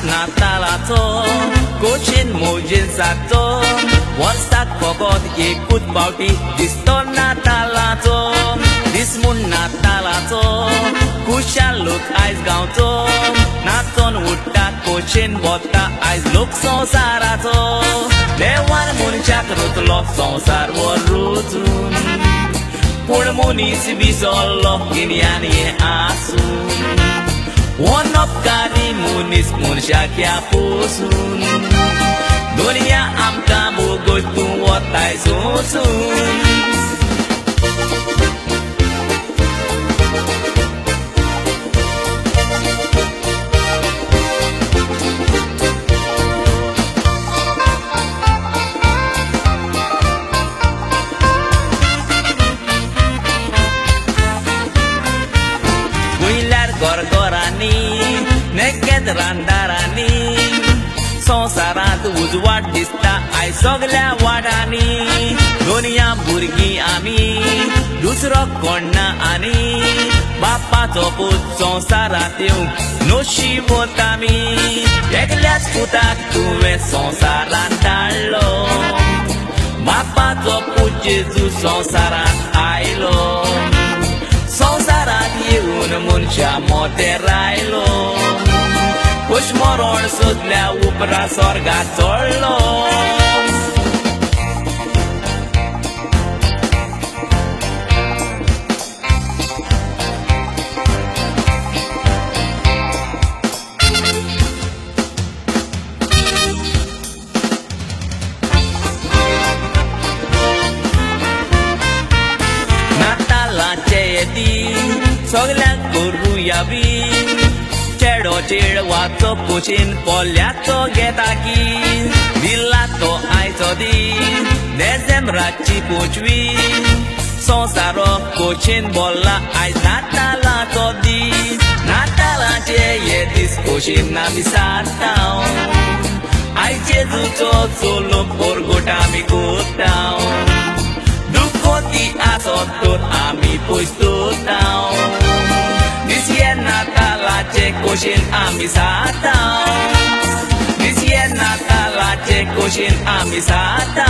नातालाचो कोशीन मोजेन सारचो वर्साक फकत एकूच फावटी दिसतो नातालाचो दीस म्हूण नातालाचो खुशाल लोक आयज गांवचो नाचोन उठ्ठा कोशीन वता आयज लोक संवसाराचो देवान मनशाक रचलो संवसार हो रचून पूण मनीस विसरलो गिन्यान हें आसून वनपकारी मनीस मनशाक ह्या पोसून दुनिया आमकां भोगोय तूं वताय सोसून. घरघरांनी नेकेत रांदारांनी संवसारांत उजवाड दिसता आयज सगल्या वाडांनी दुनिया भुरगीं आमी दुसरो कोण ना आनी बापाचो पूत संवसारांत येवंक नशीबवंत आमी एकल्याच पुताक तुवें संवसारांत धाडलो बापाचो पूत जेजू संवसारांत आयलो संवसारांत येवन मनशा मोतेर आयलो खुश मरण सोदल्या उपरांत स्वर्गात चडलो. नातालाचे दीस सगल्यांक करुया बी चेडो चेडवाचो कुशीन पोल्याचो घेता की दिला तो आयचो दीस देसेंब्राची 25 संवसारो कोशीन बोल्ला आयज नातालाचो दीस नातालाचे हे दीस कोशीन आमी सारता आयज जेजूचो चलो पोरगोट आमी कोता दुखोती आसत तर आमी पयस दवरता दिसये नातालाचे कोशीन आमी सारता दिसये नातालाचे कोशीन आमी सारता.